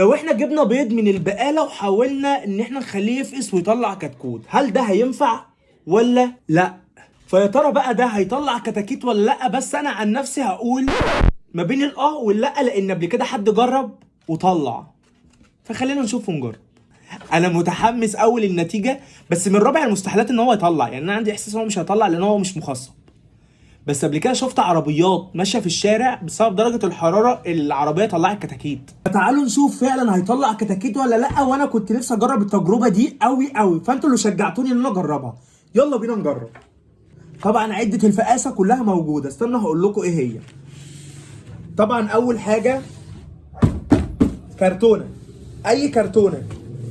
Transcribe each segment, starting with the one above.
لو احنا جبنا بيض من البقالة وحاولنا ان احنا نخليه يفقس ويطلع كتكوت، هل ده هينفع ولا لا؟ فيا ترى بقى ده هيطلع كتاكيت ولا لا؟ بس انا عن نفسي هقول ما بين الاه واللا، لان قبل كده حد جرب وطلع، فخلينا نشوف ونجرب. انا متحمس قوي للنتيجة، بس من رابع المستحيلات ان هو يطلع، يعني انا عندي احساس ان هو مش هيطلع لان هو مش مخصب. بس قبل كده شفت عربيات ماشية في الشارع بسبب درجه الحرارة العربية طلعت كتاكيت. تعالوا نشوف فعلا هيطلع كتاكيت ولا لا، وانا كنت نفسي اجرب التجربة دي قوي قوي، فانتوا اللي شجعتوني ان انا اجربها. يلا بينا نجرب. طبعا عده الفقاسه كلها موجودة، استنى هقول لكم ايه هي. طبعا اول حاجة كرتونة، اي كرتونة،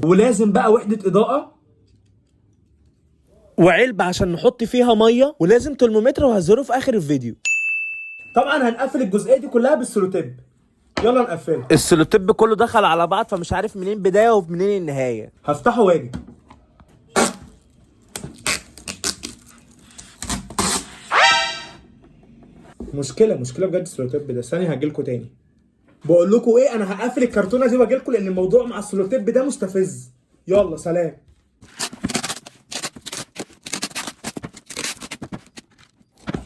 ولازم بقى وحده اضاءه وعلبة عشان نحط فيها مية، ولازم ترمومتر وهزره في اخر الفيديو. طبعا هنقفل الجزئية دي كلها بالسلوتيب، يلا نقفلها. السلوتيب كله دخل على بعض، فمش عارف منين بداية ومنين النهاية. هفتحه واجي. مشكلة بجد السلوتيب ده. ثانية هجيلكوا تاني. بقول لكم ايه، انا هقفل الكرتونه دي واجيلكوا لان الموضوع مع السلوتيب ده مستفز. يلا سلام.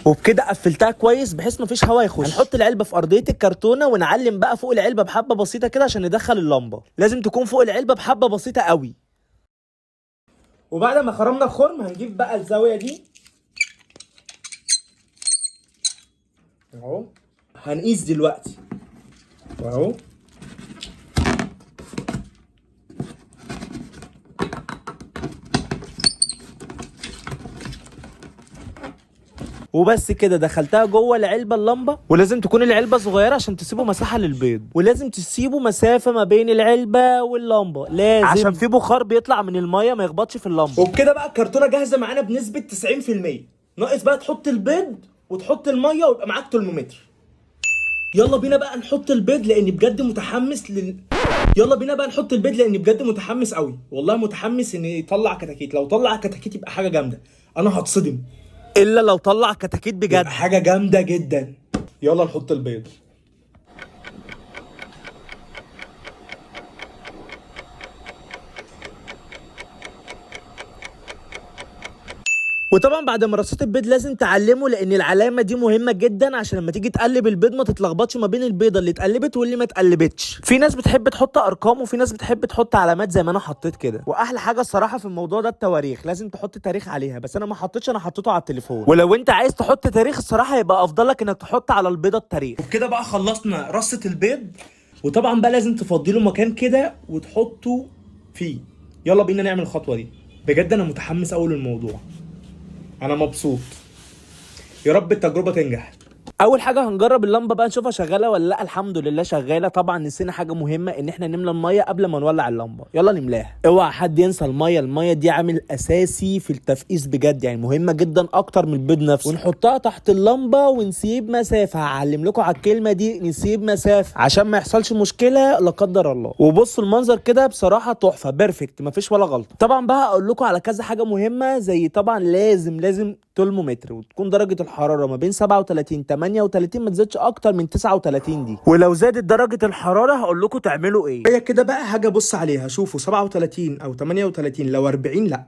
وبكده قفلتها كويس بحيث مفيش هوا يخش. هنحط العلبة في ارضية الكرتونه ونعلم بقى فوق العلبة بحبه بسيطة كده عشان ندخل اللمبة. لازم تكون فوق العلبة بحبه بسيطة قوي. وبعد ما خرمنا الخرم هنجيب بقى الزاوية دي اهو، هنقيس دلوقتي اهو. وبس كده دخلتها جوه العلبة اللمبة. ولازم تكون العلبة صغيرة عشان تسيبوا مساحة للبيض، ولازم تسيبوا مسافة ما بين العلبة واللمبه، لازم، عشان في بخار بيطلع من المية ما يخبطش في اللمبة. وبكده بقى الكرتونه جاهزة معانا بنسبة 90%. ناقص بقى تحط البيض وتحط المية ويبقى معاك ترمومتر. يلا بينا بقى نحط البيض لاني بجد متحمس يلا بينا بقى نحط البيض لاني بجد متحمس قوي، والله متحمس ان يطلع كتاكيت. لو طلع كتاكيت يبقى حاجة جامدة، انا هتصدم. الا لو طلع كتاكيت بجد يبقى حاجة جامدة جدا. يلا نحط البيض. وطبعا بعد ما رصيت البيض لازم تعلمه، لان العلامة دي مهمة جدا عشان لما تيجي تقلب البيض ما تتلخبطش ما بين البيضة اللي اتقلبت واللي ما اتقلبتش. في ناس بتحب تحط ارقام وفي ناس بتحب تحط علامات زي ما انا حطيت كده. واحلى حاجة الصراحة في الموضوع ده التواريخ، لازم تحط تاريخ عليها، بس انا ما حطيتش، انا حطيته على التليفون. ولو انت عايز تحط تاريخ الصراحة يبقى افضل لك انك تحط على البيضة التاريخ. وبكده بقى خلصنا رصه البيض. وطبعا بقى لازم تفضي له مكان كده وتحطه فيه. يلا بينا نعمل الخطوة دي. بجد انا متحمس قوي للموضوع، انا مبسوط. يا رب التجربة تنجح. اول حاجة هنجرب اللمبة بقى نشوفها شغالة ولا لا. الحمد لله شغالة. طبعا نسينا حاجة مهمة، ان احنا نملى المية قبل ما نولع اللمبة. يلا نملاها. اوعى حد ينسى المية، المية دي عامل اساسي في التفقيس بجد، يعني مهمة جدا اكتر من البيض نفسه. ونحطها تحت اللمبة ونسيب مسافة. هعلم لكم على الكلمة دي، نسيب مسافة عشان ما يحصلش مشكلة لا قدر الله. وبصوا المنظر كده بصراحة تحفة، perfect، مفيش ولا غلطه. طبعا بقى اقول لكم على كذا حاجة مهمة، زي طبعا لازم ترمومتر، وتكون درجه الحرارة ما بين 37 38، ما تزيدش اكتر من 39 دي. ولو زادت درجه الحرارة هقول لكم تعملوا ايه. هي كده بقى هاجي ابص عليها، شوفوا 37 او 38، لو 40 لا.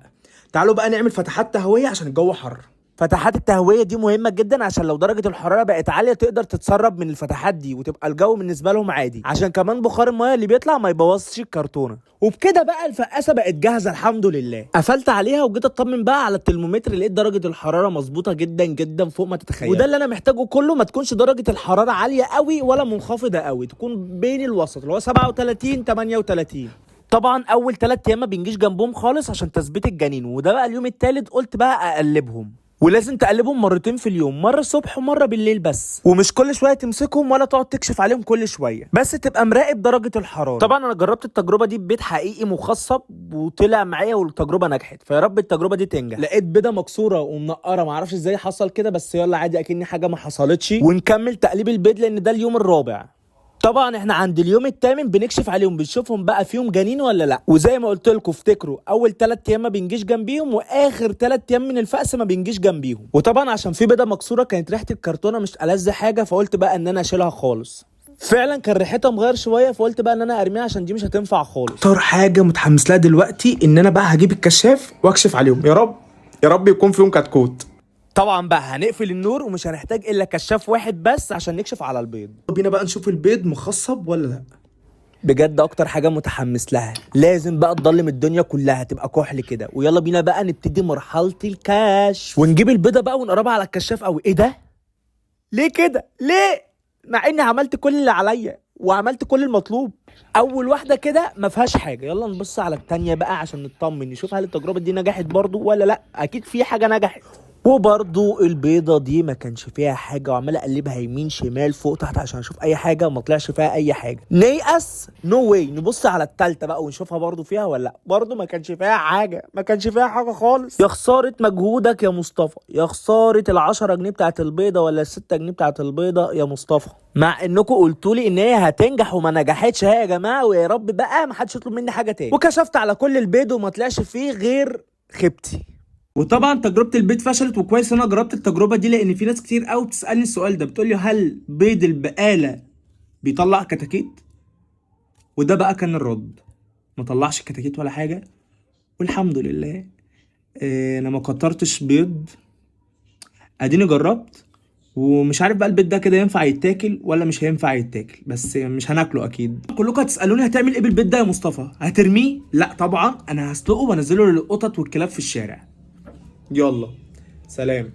تعالوا بقى نعمل فتحات تهوية عشان الجو حر. فتحات التهويه دي مهمة جدا عشان لو درجه الحرارة بقت عالية تقدر تتسرب من الفتحات دي وتبقى الجو بالنسبة لهم عادي، عشان كمان بخار المية اللي بيطلع ما يبوظش الكرتونه. وبكده بقى الفقاسه بقت جاهزة الحمد لله. قفلت عليها وجيت اطمن بقى على الترمومتر، لقيت درجه الحرارة مظبوطة جدا جدا فوق ما تتخيل. وده اللي انا محتاجه كله، ما تكونش درجه الحرارة عالية قوي ولا منخفضة قوي، تكون بين الوسط اللي هو 37 38. طبعا اول 3 ايام ما بنجيش جنبهم خالص عشان تثبيت الجنين، وده بقى اليوم الثالث قلت بقى اقلبهم. ولازم تقلبهم مرتين في اليوم، مرة الصبح ومرة بالليل بس، ومش كل شوية تمسكهم ولا تقعد تكشف عليهم كل شوية، بس تبقى مراقب درجه الحرارة. طبعا انا جربت التجربة دي ببيت حقيقي مخصب وطلع معايا والتجربة نجحت، فيا رب التجربة دي تنجح. لقيت بيضة مكسورة ومنقره، معرفش ازاي حصل كده، بس يلا عادي اكني حاجة ما حصلتش. ونكمل تقليب البيض لان ده اليوم الرابع. طبعا احنا عند اليوم الثامن بنكشف عليهم، بنشوفهم بقى فيهم جنين ولا لا. وزي ما قلت لكم افتكروا اول 3 ايام ما بنجيش جنبيهم، واخر 3 ايام من الفقس ما بنجيش جنبيهم. وطبعا عشان في بيضة مكسورة كانت ريحه الكرتونه مش ألذ حاجة، فقلت بقى ان انا اشيلها خالص. فعلا كان ريحتها مغير شوية، فقلت بقى ان انا ارميها عشان دي مش هتنفع خالص. اكتر حاجة متحمس لها دلوقتي ان انا بقى هجيب الكشاف واكشف عليهم، يا رب يا رب يكون فيهم كتكوت. طبعا بقى هنقفل النور ومش هنحتاج الا كشاف واحد بس عشان نكشف على البيض. بينا بقى نشوف البيض مخصب ولا لا. بجد اكتر حاجة متحمس لها، لازم بقى تضلم الدنيا كلها تبقى كحل كده. ويلا بينا بقى نبتدي مرحلة الكشف، ونجيب البيضة بقى ونقربها على الكشاف قوي. ايه ده؟ ليه كده؟ ليه؟ مع اني عملت كل اللي عليا وعملت كل المطلوب. اول واحدة كده ما فيهاش حاجة، يلا نبص على التانية بقى عشان نطمن، نشوف هل التجربة دي نجحت برضو ولا لا. اكيد في حاجة نجحت. وبرضو البيضة دي ما كانش فيها حاجة، وعمال اقلبها يمين شمال فوق تحت عشان اشوف اي حاجة، ما طلعش فيها اي حاجة. نيأس؟ no way. نبص على التالتة بقى ونشوفها برضو فيها ولا لا. برضو ما كانش فيها حاجة، ما كانش فيها حاجة خالص. يا خسارة مجهودك يا مصطفى، يا خسارة ال10 جنيه بتاعت البيضة ولا ال6 جنيه بتاعت البيضة يا مصطفى، مع انكم قلتوا لي ان هي هتنجح وما نجحتش اهي يا جماعة. ويا رب بقى ما حدش يطلب مني حاجة تاني. وكشفت على كل البيض وما طلعش فيه غير خيبتي. وطبعا تجربه البيض فشلت، وكويس ان انا جربت التجربة دي لان في ناس كتير قوي بتسالني السؤال ده، بتقول لي هل بيض البقالة بيطلع كتاكيت؟ وده بقى كان الرد، ما طلعش كتاكيت ولا حاجة والحمد لله. انا ما كترتش بيض، اديني جربت، ومش عارف بقى البيض ده كده ينفع يتاكل ولا مش هينفع يتاكل، بس مش هناكله اكيد. كلكم هتسالوني هتعمل ايه بالبيض ده يا مصطفى؟ هترميه؟ لا طبعا انا هسلقه وانزله للقطط والكلاب في الشارع. يلا سلام.